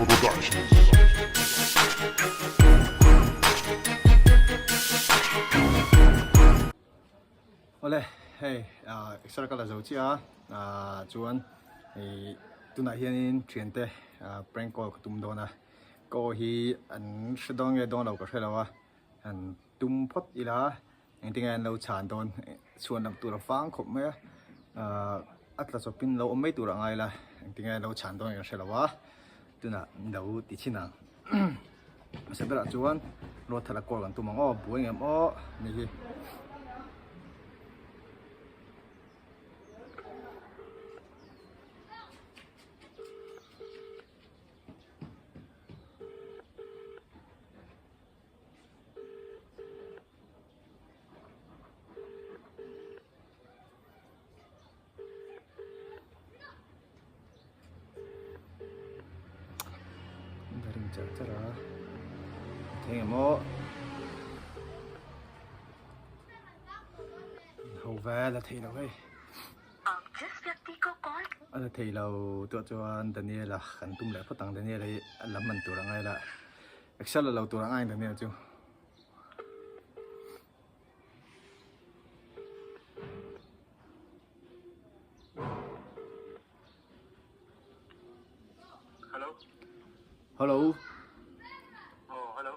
Productions. Awle hei ah exer ka la zo chiah a ah chuan ih tunah hianin thiante ah prank call ka tum dawn a ka aw hi an hre dawn nge dawn lo ka hre lo a an tum phawt ila Engtin nge an lo chhan dawn chhuan lam tur a fang khawp mai a ahh a tla chawpin lo awm mai tur a ngai la engtin nge an lo chhan dawn ka hre lo a tunah lo ti chhin ang hmasa berah chuan ruathala call kan tum ang aw buai ngem aw ni hi. Ring char char a thei ang maw ho vel a thei lo hei a la thei lo tawh chuan Daniel-a kan tum leh phawt ang Daniel-a hi a la hman tur a ngai la. Excel a lo tur ang ain Daniel chu. Hello. Hello. Oh, hello.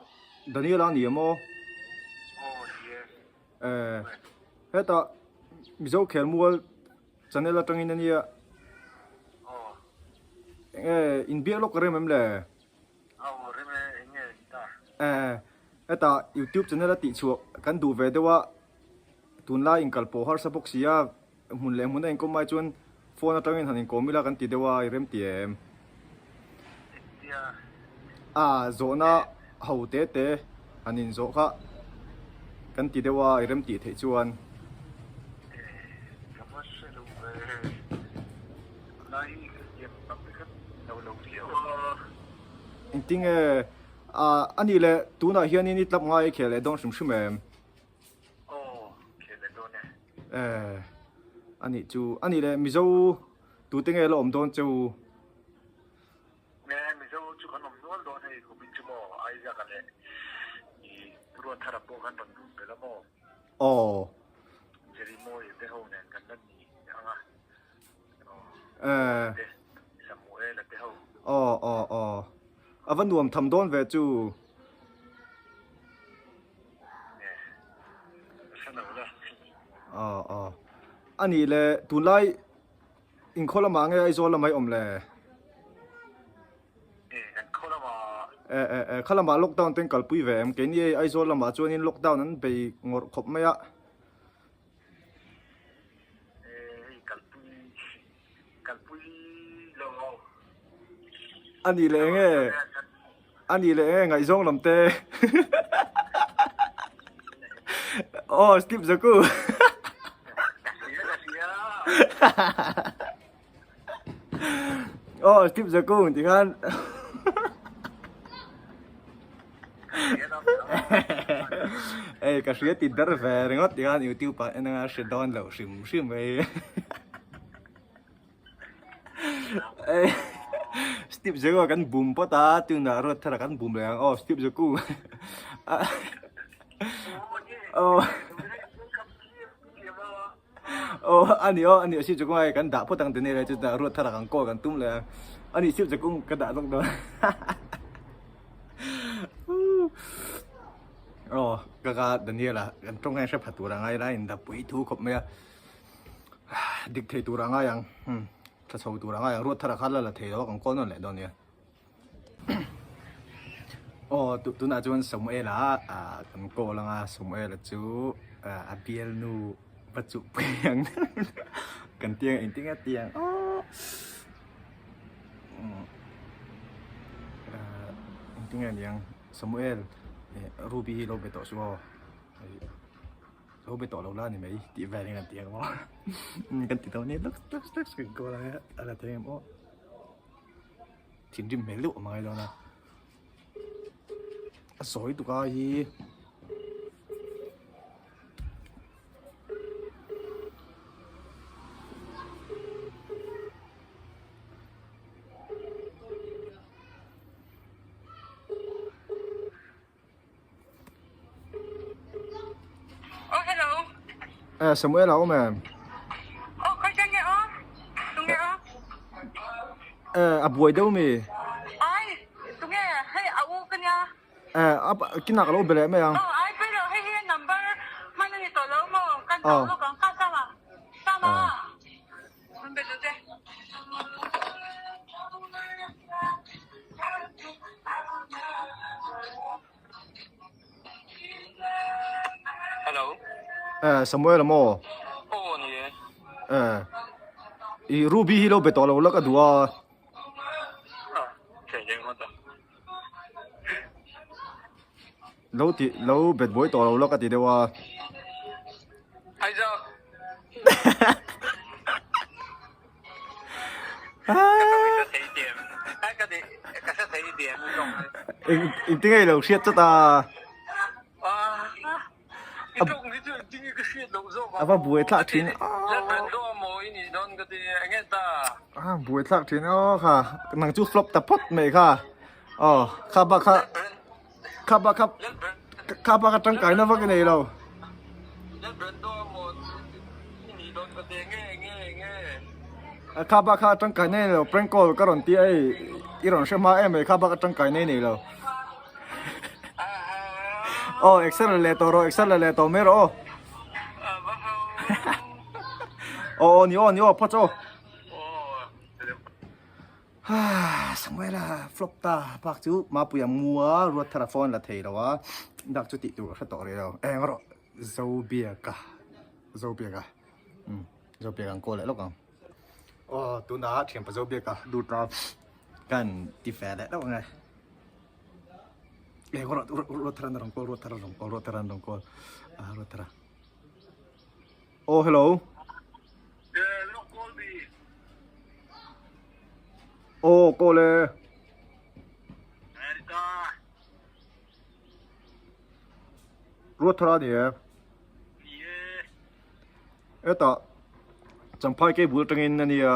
Daniel a ni maw? Oh, ni e. Eh, heta Mizo Khelmual channel atangin ania. Oh. Enge inbiak lawk ka rem em le? Eh, hetah youtube channel a tih chhuah kan duh ve deuh a, tunlai inkal pawh harsa bawk si a, hmun leh hmun a inkawm ai chuan phone atangin han inkawm ila kan ti deuh a, i rem ti em? A, zawhna ho te te han inzawh kha kan ti deuh a, i rem tih theih chuan. Engtinge a nih leh tunah hianin i tlap ngai i khel leh dawn hrim hrim em? Eh a nih chu a nih leh Mizo tute nge la awm dawn che u? Aw. Eh. Aw aw aw. A va nuam tham dawn ve chu. Aw aw. A nih le tunlai inkhaw lamah nge Aizawl lamah i awm le? Eh eh eh kha lamah lockdown te an kalpui ve em? Keini Aizawl lamah chuanin lockdown an bei ngawrh khawp mai a. A nih leh enge a nih leh enge ngaihzawng lam te aw step zaku aw step zaku ti khan Ei ka hria ti ber ve ringawt ti khan youtube ah en anga hre dawn loh hrim hrim mai. Ei Steve Zeko kan bum pawt a tunah ruat thar ah kan bum leh ang aw Steve Zeko. Aw Aw a ni aw a ni Steve Zeko kan dah phawt ang ti nia chutah ruat thar ah kan call kan tum leh ang a ni Steve Zeko ka dah lawk dawn. Aw ka ka Daniel a kan tawng hian hre pha tur a ngai lai in dapui thu khawp mai a dik thei tur a ngai ang tha chho tur a ngai ang ruat thar a kha la la thei lo a kan call nawn leh dawn nia aw tunah chuan Samuel a kan call anga Samuel a chu a bialnu va chuh pui ang kan tiang engtin nge tiang aw. Engtin nge niang Samuel Ruby hi lo be tawh suh aw lo be tawh lo la ni mai tih vel hian an ti ang maw kan ti dawn nia lawk lawk lawk kan call ang a la thei ang maw thinrim hmel deuh a ngai dawn a a sawi tuk a hi. Eh Samuel a awm em? Aw khawi chen nge aw? Tunge aw? Eh a buai deuh mi? Ai tunge hei a u ka nia. Eh a kinah ka lo be leh mai ang. Aw ai pawi lo hei hi number hman a ni tawh lo maw? Kan tawh lawk ang kha Sama. Sama. An be duh che. Hello. Eh Samuel a maw? Aw ni e. Eh i Ruby hi lo be tawh lo la ka duh a. Ah, thei leh ngawt a. Lo ti lo bet buai tawh lo la ka ti deuh a. Isaac. Engtin nge i lo hriat chawt a? A va buai thlak thin a buai thlak thin aw kha nang chu flop ta phawt mai kha aw kha bak kha Kha bak kha kha bak atangkai na vak i nei lo. Kha bak kha atangkai na nei lo prank call ka rawn ti a hei i rawn hre hma em mai kha bak atangkai na i nei lo. Aw exer la leh tawh rawh exer la leh tawh mai rawh aw. Aw aw ni aw ni aw phawt aw. Samuela flop ta bak chu Mapuia mua ruat thar a phone la thei lo a dak chu tih tur ka hre tawh rih lo eng erawh Zobiaka Zobiaka umm Zobiaka an call leh lawk ang aw tunah thianpa Zobiaka lut a kan ti fe leh deuh ang e eng erawh ruat thar an rawn call ruat thar an rawn call ruat thar an rawn call a ruat thar a aw hello. Aw kawl e. Ruat thar a ni e. Hetah Champhai kei bul atangin a nia.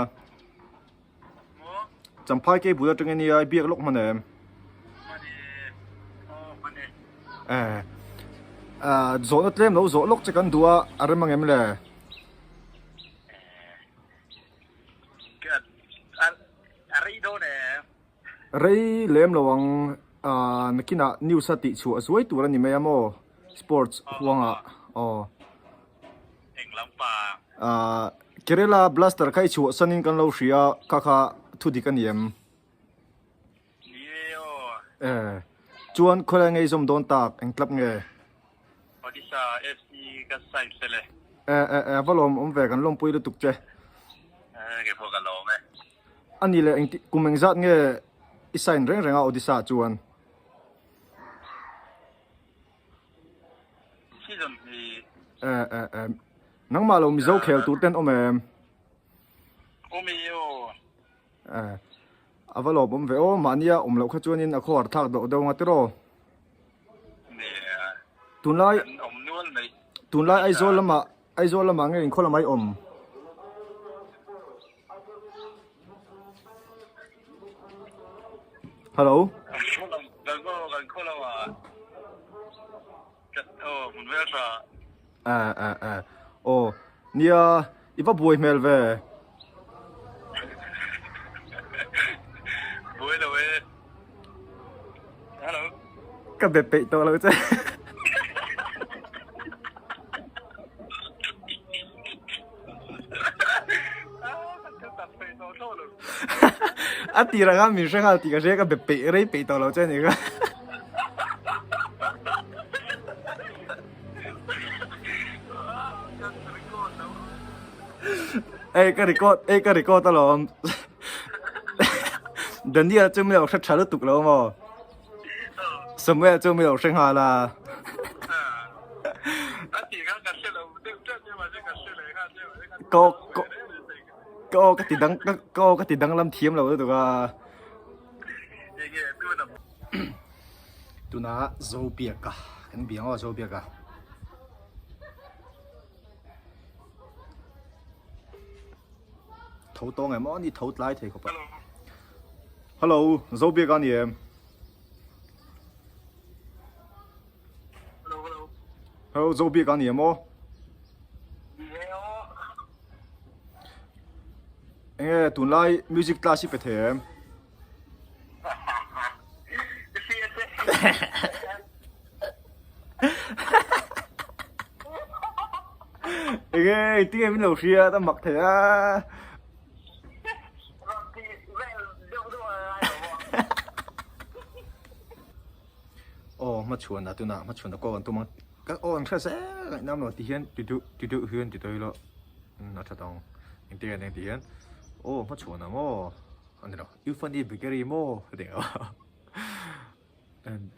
Champhai kei bul atangin a nia i biak lawk hman em? Eh zawhna tlem lo zawh lawk che kan duh a a rem ang em le? Rei lem lo ang nakinah news a tih chhuah zuai tur a ni mai a maw sports huangah aw. Kerala blaster kha i chhuah sanin kan lo hria kha kha thu dik a ni em? Chuan khawlai ngei zawm dawn tak eng tlap nge? Odisha FC ka sign fel e. E e e va lawm awm ve kan lawmpui lutuk che. E kei pawh ka lawm e. A ni leh engti kum engzat nge i sign reng reng a Odisha ah chuan? Season hi. E e e nangmah lo Mizo khel tur ten awm em? Awm e aw. E a va lawm awm ve aw mahnia awm loh kha chuanin a khawhar thlak deuh deuh ang a tiraw? Tunlai tunlai Aizawl lamah Aizawl lamah nge inkhaw lamah i awm? Hello. Eh eh eh aw nia i va buai hmel ve. Buai lo e. Hello. Ka be peih tawh lo che. A tir anga min hre nghal tih ka hria ka be peih rei peih tawh lo che ni kha. Ei ka record ei ka record alawm Daniel chu mi lo hre tha lutuk lo maw Samuel chu mi lo hre nghal a Ka ka aw ka ti dang ka aw ka ti danglam thiam lo lutuk a Tunah Zobiaka kan biang aw Zobiaka. Tho tawng em aw ni tho tlai thei khawp a. Hello Zobiaka a ni em? Hello Zobiaka a ni em aw? Enge tunlai music class i pe thei em? Enge engtin nge min lo hriat a mak thei a. Aw hmachhuan ah tunah hmachhuan a call an tum ang ka aw an hre zel ngaihnam lo ti hian ti duh ti duh hian ti tawi lo a tha tawng engtin nge ti hian aw hmachhuan ah maw a ni lo Euphony bakery maw a ti ang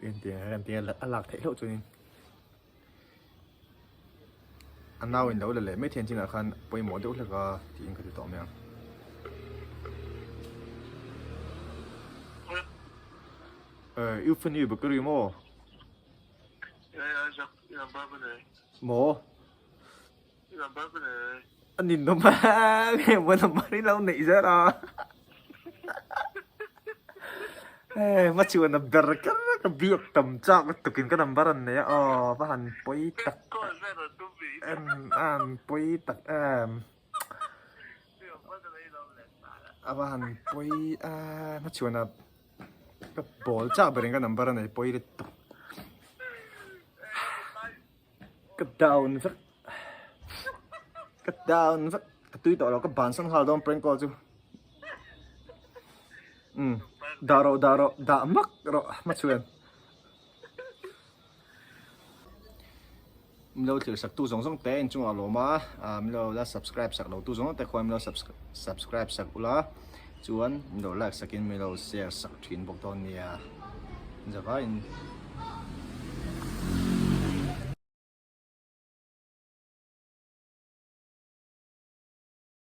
engtin nge a lak theih hlauh chuan in A nau in lo la leh mai thian chinah khan pawimawh deuh hlek a tiin ka ti tawh mai ang. Eh, Euphony bakery maw? Maw? A nin awm a, nge maw number hi lo neih zel a. Hei hma chuan a ber kher a ka biak tam chak lutuk in ka number an nei a aw va han pawi tak em a han pawi tak em a va han pawi a hma chuan a ka bawl chak ber in ka number a nei pawi lutuk. Ka down vek Ka down vek Ka tui tawh lo ka bansan nghal dawn prank call chu Umm dah rawh dah rawh dah mak rawh hmachhuan Min lo thlir sak tu zawng zawng te inchungah lawm a min lo la subscribe sak lo tu zawng zawng te khuan min lo subscribe sak ula chuan min lo like sakin min lo share sak thin bawk dawn nia zavaiin.